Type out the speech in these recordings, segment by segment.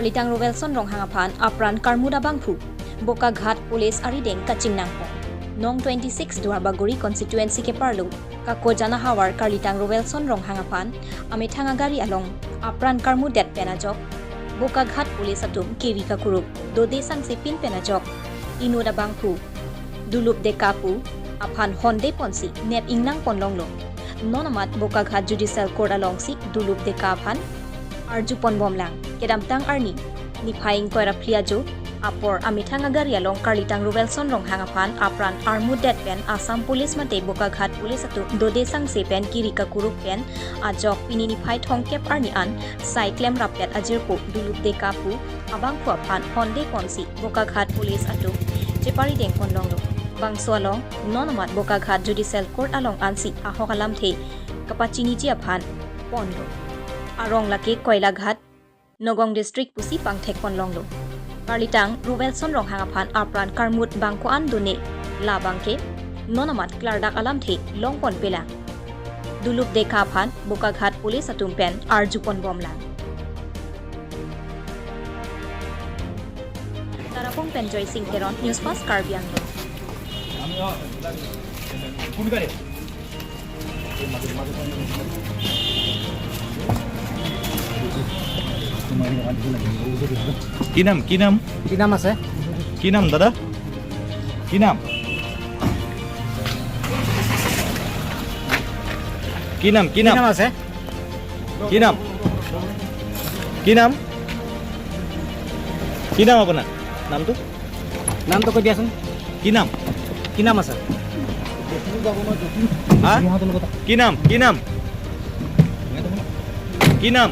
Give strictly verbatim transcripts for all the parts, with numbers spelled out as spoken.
Karlitang Rovelson Ronghang aphan apran karmut abangphu Bokaghat Police arideng kachingnangpon. Nong twenty-six Duarbagori constituency keparlo Kakojan ahavar Karlitang Rovelson Ronghang aphan amethang agari along apran karmutdet pen ajok Bokaghat Police atum kiri kakuruk dode sangse pin pen ajok inut abangphu Dulup Deka pu aphan honde ponsi nep ingnang ponlonglo. Non amat Bokaghat Judicial Court alongsi Dulup Deka aphan arjupon bomlang. Kedamtang arni niphai ingkoi ra phli ajo apor amethang agari along Karlitang Rovelson Ronghang aphan apran armutdet pen Assam Police mate Bokaghat Police atum dode sangse pen kiri kakuruk pen ajok pini niphai thomkep arni an sai klemrapdet ajirpo Dulup Deka pu abangphu aphan honde ponsi Bokaghat Police atum cheparideng ponlonglo. Bangso along non amat Bokaghat Judicial Court along ansi ahok alamthe kapachiniji aphan ponlo. Arong lake Koilaghat, Nagaon District pusi pangthek ponlonglo. Karlitang Rovelson Ronghang aphan apran karmut bang ko-an done labangke non amat klardak alamthe longponpelang. Dulup Deka aphan Bokaghat Police atum pen arjupon bomlang. Tarapung pen Joysing Teron, News Fast Karbi Anglong. কি নাম, কি নাম? কি নাম আছে? কি নাম দাদা? কি নাম? কি নাম, কি কি নাম? নাম আছে? কি নাম? কি নাম? কি নাম আপোনাৰ? নামটো? নামটো কৈ দিয়াচোন। কি নাম? কি নাম আছে? হা? কি নাম? কি নাম? কি নাম?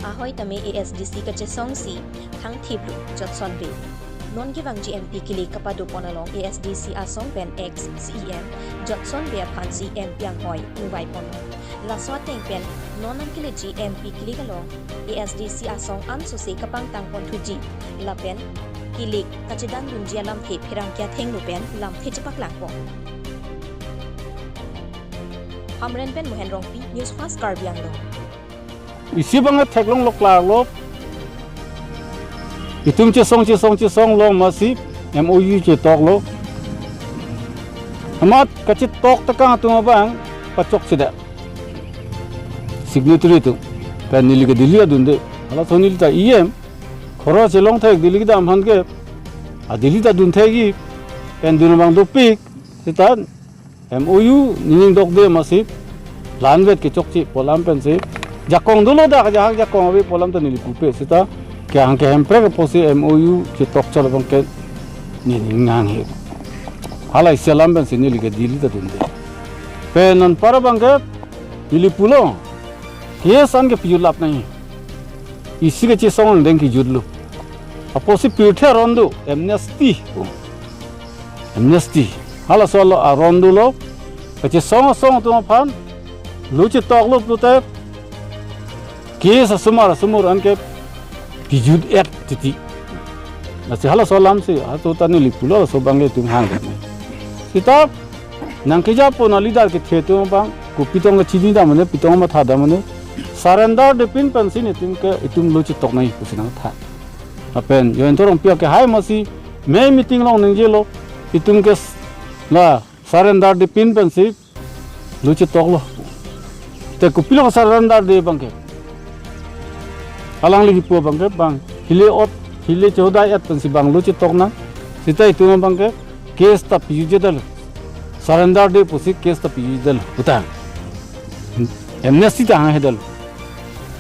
Ahoi tame A S D C kachesongsi thangthiplo Jotson Bey. Non kevangji M P kilik kapadopon along A S D C asong pen ex C E M Jotson Bey aphansi M P anghoi ingvaiponlo. Laso ateng pen non nangkeleji M P kilik along A S D C asong ansose kapangtangponthuji lapen kilik kachedandunji alamthe pherangke athengno pen lamthe chepaklangpo. Hamren pen Mohen Rongpi, News Fast Karbi Anglong. Isi bang theklonglo klarlo. Itum chesong chesong chesonglo amatsi M O U chetoklo. Amat kachetok tekang atum abang pachok sida signatory atum. Pen neli ke Delhi adunde. Halaso neli ta E M. Khoro chelong thek Delhi kedam aphan ke. A Delhi ta dun thekji. Pen dun abang dopik. Sita M O U nening dokde amatsi, lanvet kechokche pu alam pensi, jakong dolo dak jahak jakong ave pu alam ta neli pupe sita, kehang kehemprek apotsi M O U chetok chot abang ke nening nanghe. Hala isi alam pensi neli ke Delhi ta dunde. Pen anpar abang ke neli pulo, case an ke pijut lap nangji. Isi kachesong angdeng kijutlo. Apotsi pirthe aron do, amnesty. Amnesty. Halaso alo aron dolo. Kachesong asong atum aphan lo chetoklo pulote case asomar asomar an ke pijut-et titi. Lasi halaso alamsi, halaso ta neli pulo, halaso abang ke itum hang. Sita nangkejapon a-leader kethe atum abang, kopi tong kachini dam mane, pi tong matha dam mane, surrender-de pin pensi netum ke itum lo chetok nangji pusi nangthan. Lapen Jayanta Rongpi ke hai amatsi, mei meeting along ningjelo, itum ke s-, la surrender-de pin pensi lo chetoklo. Te kopilo surrender-de abang ke? Alangli kipu abang ke bang hile ot, hile choda-et pensi bang lo chetok nang. Sita itum abang ke case ta pijutjedetlo. Surrender-de pusi case ta pijutjedetlo. Uta amnesty ta hang hedetlo.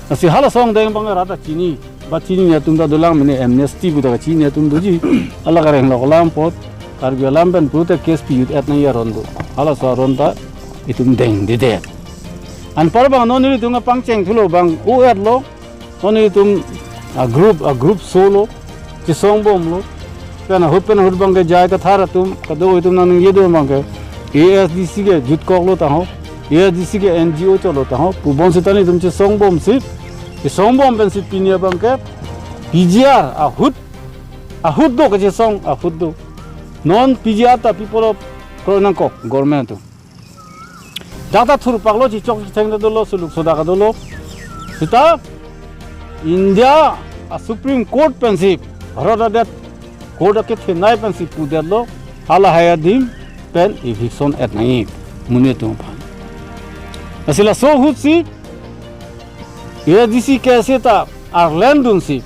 Lasi halaso angdeng abang rat ta chini. Ba chinine atum ta dolang mane amnesty pu ta kachinine atum doji. Hala kareng lok alam apot, Karbi alam pen pulote case pijut-et nangji aron do. Halaso aron ta itum dengdedet. Anpar abang non nelitum pangcheng thulo bang o-etlo. Non nelitum a-group, a-group solo. Chesong bomlo. Pen ahut pen ahut abang ke J I Kathar atum, kadokave atum nangningje do abang ke, A S D C ke jutkoklo tangho, A S D C ke N G O chotlo tangho, pu bonsita netum chesong bomsi, chesong bom pensi pini abang ke, P G R ahut, ahut do kachesong, ahut do. Non P G R ta people of kroi nangkok government atum. Dak ta thurpaklo, chichok chitheng ta dolo, suluk soda ta dolo. Sita India a Supreme Court pensi, Bharat adet court akethenei pensi pudetlo, halahai adim pen eviction et nangji, monit atum aphan. Lasi laso ahutsi A S D C K S A ta arleng dunsi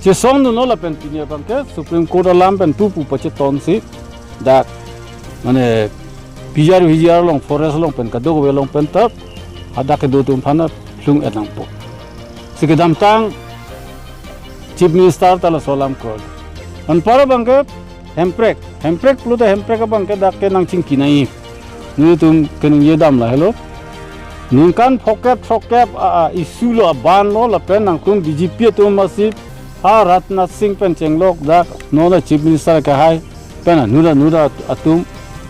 chesong dunlo lapen pini abangke Supreme Court alam pen pupu pachetonsi dak mane P G R V G R along, forest along pen, kadokave along pen ta hadak kedo atum aphan lung et nangpo. Si kedamtang Chief Minister ta laso alam kroi. Anpar abangke hemprek, hemprek pulote hemprek abangke dak ke nangchingki nangji. Nelitum keningje dam lahelo. Ningkan phokep throkkep a, a, issue lo, a-ban lo, lapen nangtum B J P atum amatsi ha Rajnath Singh pen chenglok dak non a Chief Minister akehai pen anut anut atum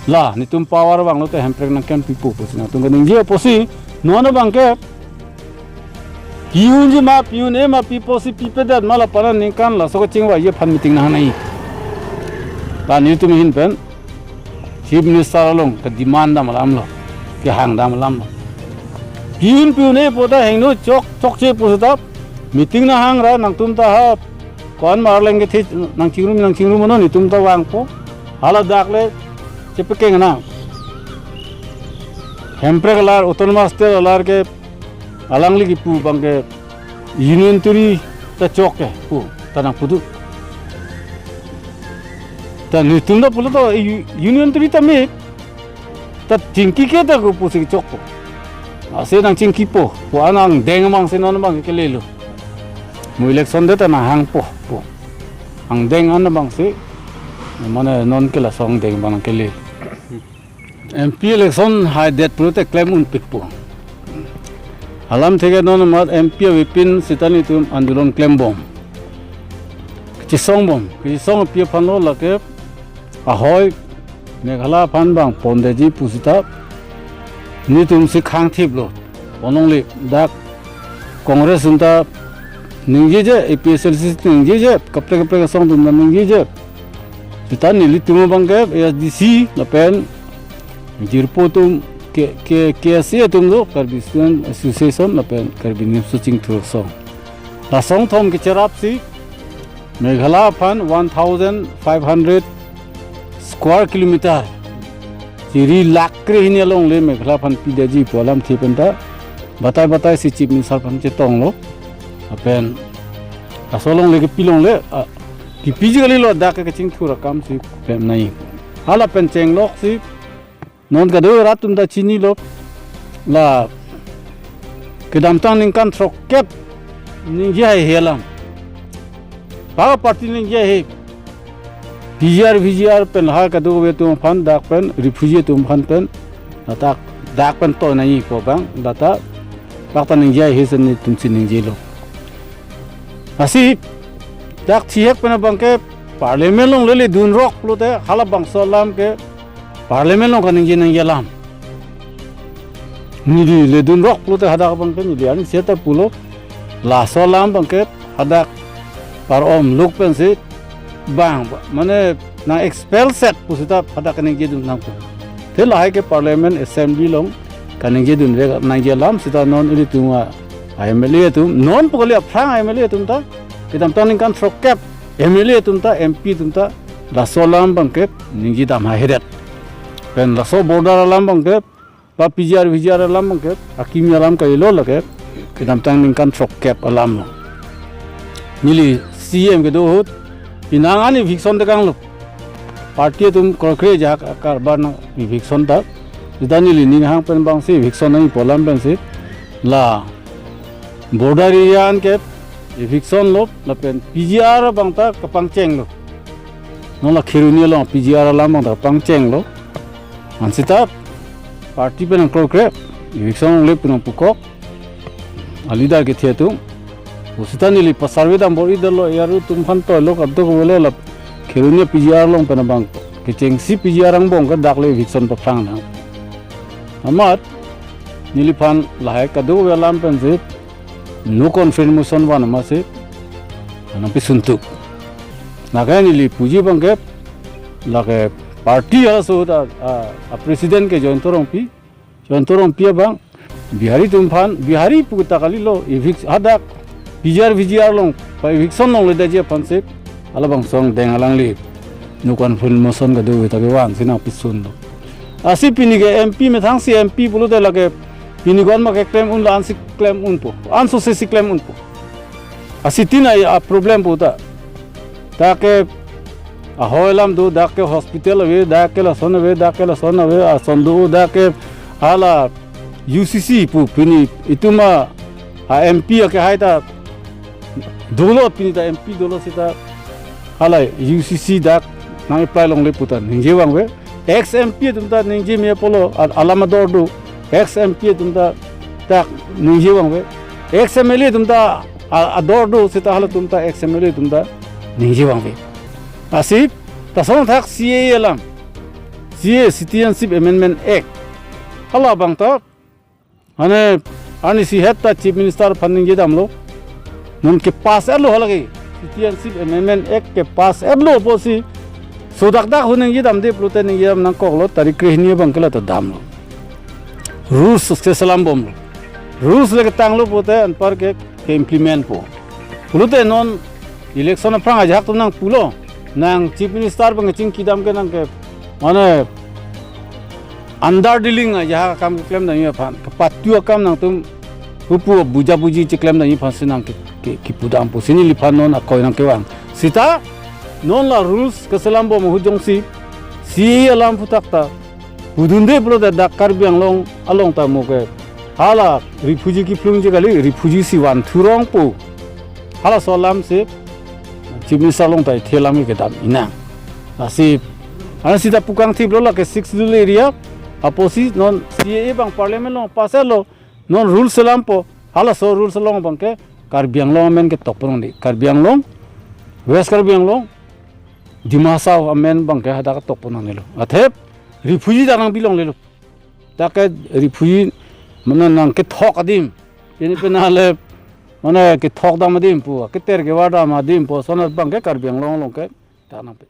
la nelitum power vanglote hemprek nangkempipo pusi nangtum keningje apotsi non abangke pi-unji ma, pi-un-e ma, pi apotsi pipedet ma, la pen ningkan laso kachingvaiji aphan meeting nanghang nangji. La nelitum ahin pen Chief Minister along kedemand dam alamlo, kehang dam alamlo. Pi-un pi-un-e pu ta hingno chok chokche pu seta meeting nanghang ra nangtum ta ha ko-an ma arleng kethe nangchingrum nangchingrum non nelitum ta vangpo. Hala dak le chepekeng nang. Hemprek alar, Autonomous State alar ke alangli kipu abangke Union Territory ta chok ke pu ta nangpudu. Ta nelitum ta pulo to U-, Union Territory ta me ta chingki ke ta ko pusi chokpo. Ase nangchingkipo, pu an angdeng abangsi non abang kelelo. Mo election det ta nanghangpo, pu. Angdeng an abangsi, mane non ke laso angdeng abang kele. M P election haidet pulote klem unpikpo. Alamthe ke non amat M P avepin seta nelitum andolon klembom. Kachesongbom, kachesong api aphanlo lake ahoi Meghalaya aphan bang pondetji pu seta nelitumsi khangthiplo. Ponlongle dak Congress atum ta ningjeje, A P H L C ningjeje, kaprek kaprek asong atum ta ningjeje. Seta nelitum abangke A S D C lapen jirpo atum ke, ke, K S A atum do, Karbi Student Association lapen Karbi Nimso Chingthur Asong. La asong kethom kecherapsi Meghalaya aphan one thousand five hundred square kilometer. Chiri lakh kre hini alongle Meghalaya aphan pidetji pu alamthe pen ta batai batai si Chief Minister aphan chetonglo. Lapen laso alongle kepilongle, a, kepiji kalilo dak ke kachingthur akamsi pemnai. Hala pen chengloksi non kado rat atum ta chinilo. La kedamtang ningkan throkkep ningje haihe alam. Para party ningje haihe. P G R, V G R pen ha kadokave atum aphan dak pen refugee atum aphan pen ladak dak pen toi nangji pu abang lata dak ta ningje haihe si nelitumsi ningjelo. Lasi dak thihek pen abangke parliament along le ledunrok pulote halabangso alam ke parliament along kaningje nangji alam. Neli ledunrok pulote hadak abangke neli aning seta pulo laso alam abangke hadak par-om luk pensi bang mane nang-expel set pu seta hadak kaningjedun nangpo. Te lahai ke parliament assembly along kaningjedun vek nangji alam seta non ilitum a M L A atum, non pu kali aphrang M L A atum ta, kedamtang ningkan throkkep M L A atum ta, M P atum ta laso alam abangke ningje dam haihedet. Pen laso border alam abangke, ba P G R, V G R alam abangke akimi alam kalilo lake, kedamtang ningkan throkkep alamlo. Neli C M kedo ahut, penang an eviction tekanglo. Party atum kroikre ajahak akarbar nang eviction ta. Seta neli ninghang pen abangsi eviction nangji pu alam pensi la border area an ke eviction lo lapen P G R abang ta kapangchenglo. Non la Kheroni along P G R alam abang ta kapangchenglo. Ansita party pen nangkroikre, eviction longle pu nangpukok a leader kethe atum. Pu seta neli pa-survey dam bor-idetlo, A R O atum aphan toilo, kadokave le la Kheroni P G R along pen abang kechengsi P G R angbong ke dak le eviction paphrang nang. Amat neliphan lahai kadokave alam pensi no confidence motion van amatsi nangpisuntuk. Lake neli puji abangke lake Party halaso ta, ah, a president ke Jayanta Rongpi, Jayanta Rongpi abang Bihari atum aphan, Bihari pu ta kalilo, evict hadak P G R V G R along pa eviction longledetji aphan si halabangso angdeng alangli no confidence motion kadokave ta kevan si nangpisun lo. Lasi pini ke M P methang si M P pulote lake pini gon ma keklem unlo, ansi klem unpo, anso si si klem unpo. Lasi tin a problem pu ta. Dak ke ahoi alam do, dak ke hospital ave, dak ke lason ave, dak ke lason ave, ason do, dak ke hala U C C pu pini itum a M P akehai ta dolo, pini ta M P dolo seta hala U C C dak nang apply longle pu ta ningje vangve. Ex M P atum ta ningje me apotlo, a-, alam ador do. Ex M P atum ta dak ningje vangve. Ex M L A atum ta a-, ador do seta halatum ta ex M L A atum ta ningje vangve. Lasi ta song thak C A A alam, C A A, Citizenship Amendment Act, halabang ta, mane, arnisi het ta Chief Minister aphan ningje damlo. Non ke pass etlo halake, Citizenship Amendment Act ke pass etlo pusi, sodak dak hu ningje damde pulote ningje dam nangkoklo, tarik krehini abang ke la ta damlo. Rules keselam bomlo. Rules le ketanglo pulote anpar ke, ke implement po. Pulote non election aphrang ajahak atum nangpulo, nang Chief Minister abang chingki dam ke nang ke, mane, underdealing ajahak akam keklem damji aphan, kepatu akam nangtum hupu buja buji cheklem damji aphan si nang ke, ke, kipu dam pusi neliphan non akoi nangkevang. Seta non la rules keselam bom ahut jongsi C A A alam aphuthak ta pudunde pulote dak Karbi Anglong along ta mo ke hala refugee kephlungji kali, refugee si van thurong pu, halaso alam si Chief Minister along ta ithe alam kedam inang. Lasi, ana seta pukang thiplo lake Sixth Schedule area, apotsi non C A A abang Parliament along pass etlo, non rules selampo, halaso rules along abang ke Karbi Anglong amen ketok ponong di. Karbi Anglong, West Karbi Anglong, Dima Hasao amen abang ke hadak ketok ponong nilo. Athe refugee dak nangpi longlelo. Dak ke refugee, mane nang kethok adim, pini pina le, mane kethok dam adim pu, keter kevar dam adim pu, ason abang ke Karbi Anglong along ke dak nangpi.